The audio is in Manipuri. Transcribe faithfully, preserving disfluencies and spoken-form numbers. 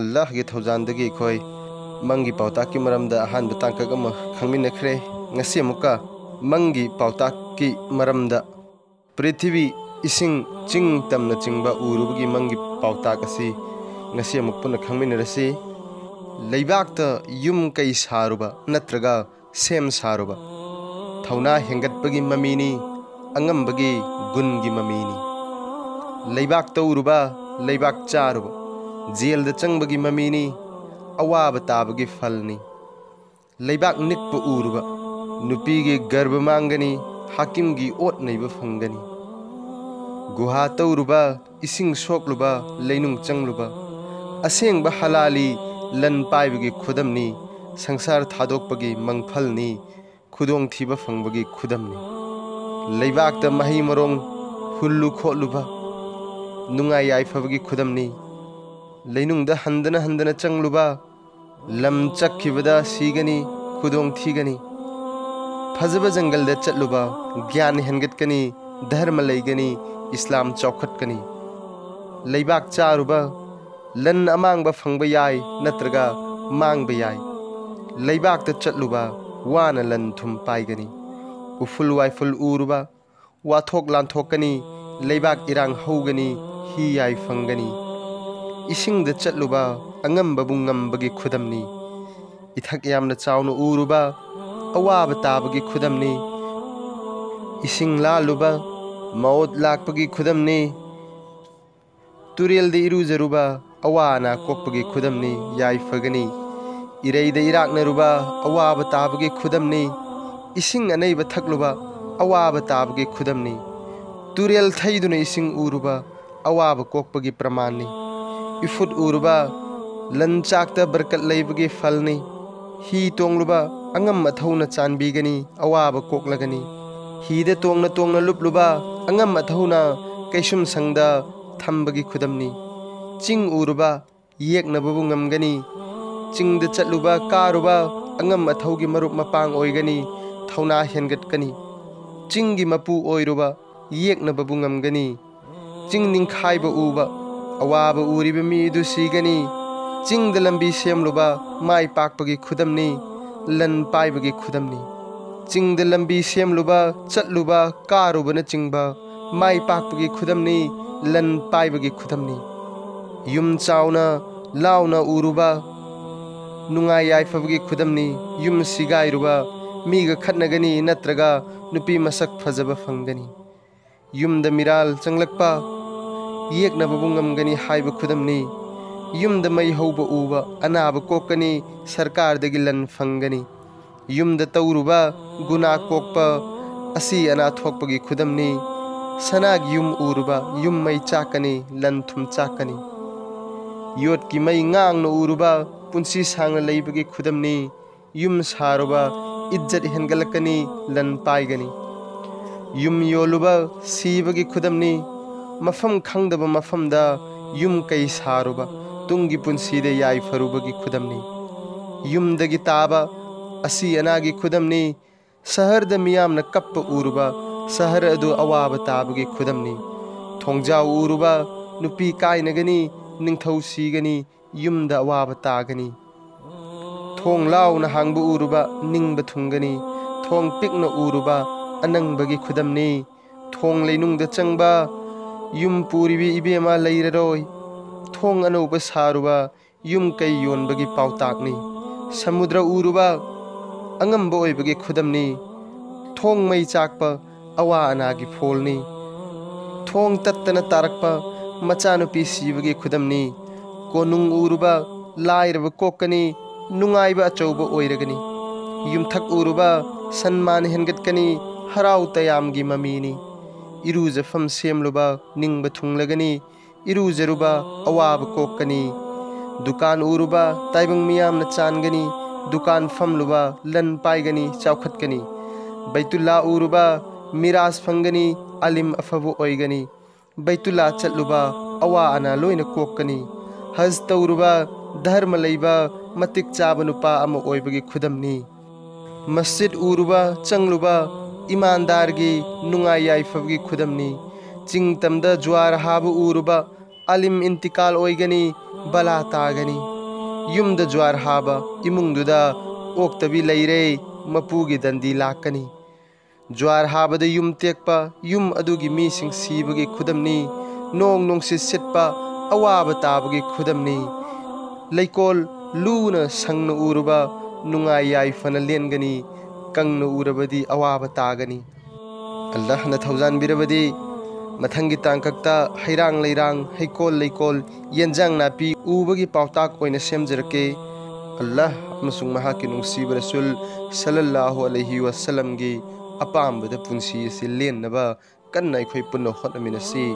ꯑꯜꯂꯥꯍꯒꯤ ꯊꯧꯖꯥꯟꯗꯒꯤ ꯑꯩꯈꯣꯏ ꯃꯪꯒꯤ ꯄꯥꯎꯇꯥꯛꯀꯤ ꯃꯔꯝꯗ ꯑꯍꯥꯟꯕ ꯇꯥꯡꯀꯛ ꯑꯃ ꯈꯪꯃꯤꯟꯅꯈ꯭ꯔꯦ꯫ ꯉꯁꯤ ꯑꯃꯨꯛꯀ ꯃꯪꯒꯤ ꯄꯥꯎꯇꯥꯛꯀꯤ ꯃꯔꯝꯗ, ꯄ꯭ꯔꯤꯊꯤꯕꯤ, ꯏꯁꯤꯡ, ꯆꯤꯡ, ꯇꯝꯅꯆꯤꯡꯕ ꯎꯔꯨꯕꯒꯤ ꯃꯪꯒꯤ ꯄꯥꯎꯇꯥꯛ ꯑꯁꯤ ꯉꯁꯤ ꯑꯃꯨꯛ ꯄꯨꯟꯅ ꯈꯪꯃꯤꯟꯅꯔꯁꯤ꯫ ꯂꯩꯕꯥꯛꯇ ꯌꯨꯝ ꯀꯩ ꯁꯥꯔꯨꯕ ꯅꯠꯇ꯭ꯔꯒ ꯁꯦꯝ ꯁꯥꯔꯨꯕ ꯊꯧꯅꯥ ꯍꯦꯟꯒꯠꯄꯒꯤ ꯃꯃꯤꯅꯤ, ꯑꯉꯝꯕꯒꯤ ꯒꯨꯟꯒꯤ ꯃꯃꯤꯅꯤ꯫ ꯂꯩꯕꯥꯛ ꯇꯧꯔꯨꯕ, ꯂꯩꯕꯥꯛ ꯆꯥꯔꯨꯕ, ꯖꯦꯜꯗ ꯆꯪꯕꯒꯤ ꯃꯃꯤꯅꯤ, ꯑꯋꯥꯕ ꯇꯥꯕꯒꯤ ꯐꯜꯅꯤ꯫ ꯂꯩꯕꯥꯛ ꯅꯤꯛꯄ ꯎꯔꯨꯕ, ꯅꯨꯄꯤꯒꯤ ꯒꯔꯚ ꯃꯥꯡꯒꯅꯤ, ꯍꯥꯀꯤꯝꯒꯤ ꯑꯣꯠ ꯅꯩꯕ ꯐꯪꯒꯅꯤ꯫ ꯒꯨꯍꯥ ꯇꯧꯔꯨꯕ, ꯏꯁꯤꯡ ꯁꯣꯛꯂꯨꯕ, ꯂꯩꯅꯨꯡ ꯆꯪꯂꯨꯕ, ꯑꯁꯦꯡꯕ ꯍꯂꯥꯂꯤ ꯂꯟ ꯄꯥꯏꯕꯒꯤ ꯈꯨꯗꯝꯅꯤ, ꯁꯪꯁꯥꯔ ꯊꯥꯗꯣꯛꯄꯒꯤ ꯃꯪꯐꯜꯅꯤ, ꯈꯨꯗꯣꯡꯊꯤꯕ ꯐꯪꯕꯒꯤ ꯈꯨꯗꯝꯅꯤ꯫ ꯂꯩꯕꯥꯛꯇ ꯃꯍꯩ ꯃꯔꯣꯡ ꯍꯨꯜꯂꯨ ꯈꯣꯠꯂꯨꯕ, ꯅꯨꯡꯉꯥꯏ ꯌꯥꯏꯐꯕꯒꯤ ꯈꯨꯗꯝꯅꯤ꯫ ꯂꯩꯅꯨꯡꯗ ꯍꯟꯗꯅ ꯍꯟꯗꯅ ꯆꯪꯂꯨꯕ, ꯂꯝ ꯆꯠꯈꯤꯕꯗ ꯁꯤꯒꯅꯤ, ꯈꯨꯗꯣꯡ ꯊꯤꯒꯅꯤ꯫ ꯐꯖꯕ ꯖꯪꯒꯜꯗ ꯆꯠꯂꯨꯕ, ꯒ꯭ꯌꯥꯟ ꯍꯦꯟꯒꯠꯀꯅꯤ, ꯙꯔꯃ ꯂꯩꯒꯅꯤ, ꯏꯁꯂꯥꯝ ꯆꯥꯎꯈꯠꯀꯅꯤ꯫ ꯂꯩꯕꯥꯛ ꯆꯥꯔꯨꯕ, ꯂꯟ ꯑꯃꯥꯡꯕ ꯐꯪꯕ ꯌꯥꯏ ꯅꯠꯇ꯭ꯔꯒ ꯃꯥꯡꯕ ꯌꯥꯏ꯫ ꯂꯩꯕꯥꯛꯇ ꯆꯠꯂꯨꯕ, ꯋꯥꯅ ꯂꯟ ꯊꯨꯝ ꯄꯥꯏꯒꯅꯤ꯫ ꯎꯐꯨꯜ ꯋꯥꯏꯐꯨꯜ ꯎꯔꯨꯕ, ꯋꯥꯊꯣꯛ ꯂꯥꯟꯊꯣꯛꯀꯅꯤ, ꯂꯩꯕꯥꯛ ꯏꯔꯥꯡ ꯍꯧꯒꯅꯤ, ꯍꯤ ꯌꯥꯏ ꯐꯪꯒꯅꯤ꯫ ꯏꯁꯤꯡꯗ ꯆꯠꯂꯨꯕ, ꯑꯉꯝꯕꯕꯨ ꯉꯝꯕꯒꯤ ꯈꯨꯗꯝꯅꯤ꯫ ꯏꯊꯛ ꯌꯥꯝꯅ ꯆꯥꯎꯅ ꯎꯔꯨꯕ, ꯑꯋꯥꯕ ꯇꯥꯕꯒꯤ ꯈꯨꯗꯝꯅꯤ꯫ ꯏꯁꯤꯡ ꯂꯥꯜꯂꯨꯕ, ꯃꯑꯣꯠ ꯂꯥꯛꯄꯒꯤ ꯈꯨꯗꯝꯅꯤ꯫ ꯇꯨꯔꯦꯜꯗ ꯏꯔꯨꯖꯔꯨꯕ, ꯑꯋꯥ ꯑꯅꯥ ꯀꯣꯛꯄꯒꯤ ꯈꯨꯗꯝꯅꯤ, ꯌꯥꯏꯐꯒꯅꯤ꯫ ꯏꯔꯩꯗ ꯏꯔꯥꯛꯅꯔꯨꯕ, ꯑꯋꯥꯕ ꯇꯥꯕꯒꯤ ꯈꯨꯗꯝꯅꯤ꯫ ꯏꯁꯤꯡ ꯑꯅꯩꯕ ꯊꯛꯂꯨꯕ, ꯑꯋꯥꯕ ꯇꯥꯕꯒꯤ ꯈꯨꯗꯝꯅꯤ꯫ ꯇꯨꯔꯦꯜ ꯊꯩꯗꯨꯅ ꯏꯁꯤꯡ ꯎꯔꯨꯕ, ꯑꯋꯥꯕ ꯀꯣꯛꯄꯒꯤ ꯄ꯭ꯔꯃꯥꯟꯅꯤ꯫ ꯏꯐꯨꯠ ꯎꯔꯨꯕ, ꯂꯟ ꯆꯥꯛꯇ ꯕꯔꯀꯠ ꯂꯩꯕꯒꯤ ꯐꯜꯅꯤ꯫ ꯍꯤ ꯇꯣꯡꯂꯨꯕ, ꯑꯉꯝ ꯑꯊꯧꯅ ꯆꯥꯟꯕꯤꯒꯅꯤ, ꯑꯋꯥꯕ ꯀꯣꯛꯂꯒꯅꯤ꯫ ꯍꯤꯗ ꯇꯣꯡꯅ ꯇꯣꯡꯅ ꯂꯨꯞꯂꯨꯕ, ꯑꯉꯝ ꯑꯊꯧꯅ ꯀꯩꯁꯨꯝꯁꯪꯗ ꯊꯝꯕꯒꯤ ꯈꯨꯗꯝꯅꯤ꯫ ꯆꯤꯡ ꯎꯔꯨꯕ, ꯌꯦꯛꯅꯕꯕꯨ ꯉꯝꯒꯅꯤ꯫ ꯆꯤꯡꯗ ꯆꯠꯂꯨꯕ, ꯀꯥꯔꯨꯕ, ꯑꯉꯝ ꯑꯊꯧꯒꯤ ꯃꯔꯨꯞ ꯃꯄꯥꯡ ꯑꯣꯏꯒꯅꯤ, ꯊꯧꯅꯥ ꯍꯦꯟꯒꯠꯀꯅꯤ꯫ ꯆꯤꯡꯒꯤ ꯃꯄꯨ ꯑꯣꯏꯔꯨꯕ, ꯌꯦꯛꯅꯕꯕꯨ ꯉꯝꯒꯅꯤ꯫ ꯆꯤꯡ ꯅꯤꯡꯈꯥꯏꯕ ꯎꯕ, ꯑꯋꯥꯕ ꯎꯔꯤꯕ ꯃꯤ ꯑꯗꯨ ꯁꯤꯒꯅꯤ꯫ ꯆꯤꯡꯗ ꯂꯝꯕꯤ ꯁꯦꯝꯂꯨꯕ ꯃꯥꯏ ꯄꯥꯛꯄꯒꯤ ꯈꯨꯗꯝꯅꯤ, ꯂꯟ ꯄꯥꯏꯕꯒꯤ ꯈꯨꯗꯝꯅꯤ꯫ ꯆꯤꯡꯗ ꯂꯝꯕꯤ ꯁꯦꯝꯂꯨꯕ, ꯆꯠꯂꯨꯕ, ꯀꯥꯔꯨꯕꯅꯆꯤꯡꯕ ꯃꯥꯏ ꯄꯥꯛꯄꯒꯤ ꯈꯨꯗꯝꯅꯤ, ꯂꯟ ꯄꯥꯏꯕꯒꯤ ꯈꯨꯗꯝꯅꯤ꯫ ꯌꯨꯝ ꯆꯥꯎꯅ ꯂꯥꯎꯅ ꯎꯔꯨꯕ ꯅꯨꯡꯉꯥꯏ ꯌꯥꯏꯐꯕꯒꯤ ꯈꯨꯗꯝꯅꯤ꯫ ꯌꯨꯝ ꯁꯤꯒꯥꯏꯔꯨꯕ ꯃꯤꯒ ꯈꯠꯅꯒꯅꯤ ꯅꯠꯇ꯭ꯔꯒ ꯅꯨꯄꯤ ꯃꯁꯛ ꯐꯖꯕ ꯐꯪꯒꯅꯤ꯫ ꯌꯨꯝꯗ ꯃꯤꯔꯥꯜ ꯆꯪꯂꯛꯄ ꯌꯦꯛꯅꯕꯕꯨ ꯉꯝꯒꯅꯤ ꯍꯥꯏꯕ ꯈꯨꯗꯝꯅꯤ꯫ ꯌꯨꯝꯗ ꯃꯩ ꯍꯧꯕ ꯎꯕ ꯑꯅꯥꯕ ꯀꯣꯛꯀꯅꯤ, ꯁꯔꯀꯥꯔꯗꯒꯤ ꯂꯟ ꯐꯪꯒꯅꯤ꯫ ꯌꯨꯝꯗ ꯇꯧꯔꯨꯕ ꯒꯨꯅꯥ ꯀꯣꯛꯄ ꯑꯁꯤ ꯑꯅꯥ ꯊꯣꯛꯄꯒꯤ ꯈꯨꯗꯝꯅꯤ꯫ ꯁꯅꯥꯒꯤ ꯌꯨꯝ ꯎꯔꯨꯕ ꯌꯨꯝ ꯃꯩ ꯆꯥꯛꯀꯅꯤ, ꯂꯟ ꯊꯨꯝ ꯆꯥꯛꯀꯅꯤ꯫ ꯌꯣꯠꯀꯤ ꯃꯩ ꯉꯥꯡꯅ ꯎꯔꯨꯕ ꯄꯨꯟꯁꯤ ꯁꯥꯡꯅ ꯂꯩꯕꯒꯤ ꯈꯨꯗꯝꯅꯤ꯫ ꯌꯨꯝ ꯁꯥꯔꯨꯕ ꯏꯖꯠ ꯍꯦꯟꯒꯠꯂꯛꯀꯅꯤ, ꯂꯟ ꯄꯥꯏꯒꯅꯤ꯫ ꯌꯨꯝ ꯌꯣꯜꯂꯨꯕ ꯁꯤꯕꯒꯤ ꯈꯨꯗꯝꯅꯤ꯫ ꯃꯐꯝ ꯈꯪꯗꯕ ꯃꯐꯝꯗ ꯌꯨꯝ ꯀꯩ ꯁꯥꯔꯨꯕ ꯇꯨꯡꯒꯤ ꯄꯨꯟꯁꯤꯗ ꯌꯥꯏꯐꯔꯨꯕꯒꯤ ꯈꯨꯗꯝꯅꯤ꯫ ꯌꯨꯝꯗꯒꯤ ꯇꯥꯕ ꯑꯁꯤ ꯑꯅꯥꯒꯤ ꯈꯨꯗꯝꯅꯤ꯫ ꯁꯍꯔꯗ ꯃꯤꯌꯥꯝꯅ ꯀꯞꯄ ꯎꯔꯨꯕ ꯁꯍꯔ ꯑꯗꯨ ꯑꯋꯥꯕ ꯇꯥꯕꯒꯤ ꯈꯨꯗꯝꯅꯤ꯫ ꯊꯣꯡꯖꯥꯎ ꯎꯔꯨꯕ ꯅꯨꯄꯤ ꯀꯥꯏꯅꯒꯅꯤ, ꯅꯤꯡꯊꯧ ꯁꯤꯒꯅꯤ, ꯌꯨꯝꯗ ꯑꯋꯥꯕ ꯇꯥꯒꯅꯤ꯫ ꯊꯣꯡ ꯂꯥꯎꯅ ꯍꯥꯡꯕ ꯎꯔꯨꯕ ꯅꯤꯡꯕ ꯊꯨꯡꯒꯅꯤ꯫ ꯊꯣꯡ ꯄꯤꯛꯅ ꯎꯔꯨꯕ ꯑꯅꯪꯕꯒꯤ ꯈꯨꯗꯝꯅꯤ꯫ ꯊꯣꯡ ꯂꯩꯅꯨꯡꯗ ꯆꯪꯕ ꯌꯨꯝ ꯄꯨꯔꯤꯕꯤ ꯏꯕꯦꯝꯃ ꯂꯩꯔꯔꯣꯏ꯫ ꯊꯣꯡ ꯑꯅꯧꯕ ꯁꯥꯔꯨꯕ ꯌꯨꯝ ꯀꯩ ꯌꯣꯟꯕꯒꯤ ꯄꯥꯎꯇꯥꯛꯅꯤ꯫ ꯁꯃꯨꯗ꯭ꯔ ꯎꯔꯨꯕ ꯑꯉꯝꯕ ꯑꯣꯏꯕꯒꯤ ꯈꯨꯗꯝꯅꯤ꯫ ꯊꯣꯡ ꯃꯩ ꯆꯥꯛꯄ ꯑꯋꯥ ꯑꯅꯥꯒꯤ ꯐꯣꯜꯅꯤ꯫ ꯊꯣꯡ ꯇꯠꯇꯅ ꯇꯥꯔꯛꯄ ꯃꯆꯥꯅꯨꯄꯤ ꯁꯤꯕꯒꯤ ꯈꯨꯗꯝꯅꯤ꯫ ꯀꯣꯅꯨꯡ ꯎꯔꯨꯕ ꯂꯥꯏꯔꯕ ꯀꯣꯛꯀꯅꯤ, ꯅꯨꯡꯉꯥꯏꯕ ꯑꯆꯧꯕ ꯑꯣꯏꯔꯒꯅꯤ꯫ ꯌꯨꯝꯊꯛ ꯎꯔꯨꯕ ꯁꯟꯃꯥꯟ ꯍꯦꯟꯒꯠꯀꯅꯤ, ꯍꯔꯥꯎ ꯇꯌꯥꯝꯒꯤ ꯃꯃꯤꯅꯤ꯫ ꯏꯔꯨꯖꯐꯝ ꯁꯦꯝꯂꯨꯕ ꯅꯤꯡꯕ ꯊꯨꯡꯂꯒꯅꯤ, ꯏꯔꯨꯖꯔꯨꯕ ꯑꯋꯥꯕ ꯀꯣꯛꯀꯅꯤ꯫ ꯗꯨꯀꯥꯟ ꯎꯔꯨꯕ ꯇꯥꯏꯕꯪ ꯃꯤꯌꯥꯝꯅ ꯆꯥꯟꯒꯅꯤ꯫ ꯗꯨꯀꯥꯟ ꯐꯝꯂꯨꯕ ꯂꯟ ꯄꯥꯏꯒꯅꯤ, ꯆꯥꯎꯈꯠꯀꯅꯤ꯫ ꯕꯩꯇꯨꯜꯂꯥ ꯎꯔꯨꯕ ꯃꯤꯔꯥꯁ ꯐꯪꯒꯅꯤ, ꯑꯂꯤꯝ ꯑꯐꯕ ꯑꯣꯏꯒꯅꯤ꯫ ꯕꯩꯇꯨꯜꯂꯥ ꯆꯠꯂꯨꯕ ꯑꯋꯥ ꯑꯅꯥ ꯂꯣꯏꯅ ꯀꯣꯛꯀꯅꯤ꯫ ꯍꯖ ꯇꯧꯔꯨꯕ ꯙꯔꯃ ꯂꯩꯕ ꯃꯇꯤꯛ ꯆꯥꯕ ꯅꯨꯄꯥ ꯑꯃ ꯑꯣꯏꯕꯒꯤ ꯈꯨꯗꯝꯅꯤ꯫ ꯃꯁꯖꯤꯗ ꯎꯔꯨꯕ ꯆꯪꯂꯨꯕ ꯏꯃꯥꯟꯗꯥꯔꯒꯤ ꯅꯨꯡꯉꯥꯏ ꯌꯥꯏꯐꯕꯒꯤ ꯈꯨꯗꯝꯅꯤ꯫ ꯆꯤꯡ ꯇꯝꯗ ꯖ꯭ꯋꯥꯔ ꯍꯥꯕ ꯎꯔꯨꯕ ꯑꯂꯤꯝ ꯏꯟꯇꯤꯀꯥꯜ ꯑꯣꯏꯒꯅꯤ꯫ ꯕꯂꯥ ꯇꯥꯒꯅꯤ꯫ ꯌꯨꯝꯗ ꯖ꯭ꯋꯥꯔ ꯍꯥꯕ ꯏꯃꯨꯡꯗꯨꯗ ꯑꯣꯛꯇꯕꯤ ꯂꯩꯔꯦ, ꯃꯄꯨꯒꯤ ꯗꯟꯗꯤ ꯂꯥꯛꯀꯅꯤ꯫ ꯖ꯭ꯋꯥꯔ ꯍꯥꯕꯗ ꯌꯨꯝ ꯇꯦꯛꯄ, ꯌꯨꯝ ꯑꯗꯨꯒꯤ ꯃꯤꯁꯤꯡ ꯁꯤꯕꯒꯤ ꯈꯨꯗꯝꯅꯤ꯫ ꯅꯣꯡ ꯅꯨꯡꯁꯤꯠ ꯁꯤꯠꯄ, ꯑꯋꯥꯕ ꯇꯥꯕꯒꯤ ꯈꯨꯗꯝꯅꯤ꯫ ꯂꯩꯀꯣꯜ ꯂꯨꯅ ꯁꯪꯅ ꯎꯔꯨꯕ, ꯅꯨꯡꯉꯥꯏ ꯌꯥꯏꯐꯅ ꯂꯦꯟꯒꯅꯤ꯫ ꯀꯪꯅ ꯎꯔꯕꯗꯤ ꯑꯋꯥꯕ ꯇꯥꯒꯅꯤ꯫ ꯑꯜꯂꯥꯍꯅ ꯊꯧꯖꯥꯟꯕꯤꯔꯕꯗꯤ ꯃꯊꯪꯒꯤ ꯇꯥꯡꯀꯛꯇ ꯍꯩꯔꯥꯡ ꯂꯩꯔꯥꯡ, ꯍꯩꯀꯣꯜ ꯂꯩꯀꯣꯜ, ꯌꯦꯟꯖꯥꯡ ꯅꯥꯄꯤ ꯎꯕꯒꯤ ꯄꯥꯎꯇꯥꯛ ꯑꯣꯏꯅ ꯁꯦꯝꯖꯔꯛꯀꯦ꯫ ꯑꯜꯂꯥꯍ ꯑꯃꯁꯨꯡ ꯃꯍꯥꯛꯀꯤ ꯅꯨꯡꯁꯤꯕ ꯔꯁꯨꯜ ꯁꯜꯂꯜꯂꯥꯍꯨ ꯑꯂꯩꯍꯤ ꯋꯥꯁꯜꯂꯝꯒꯤ ꯑꯄꯥꯝꯕꯗ ꯄꯨꯟꯁꯤ ꯑꯁꯤ ꯂꯦꯟꯅꯕ ꯀꯟꯅ ꯑꯩꯈꯣꯏ ꯄꯨꯟꯅ ꯍꯣꯠꯅꯃꯤꯟꯅꯁꯤ꯫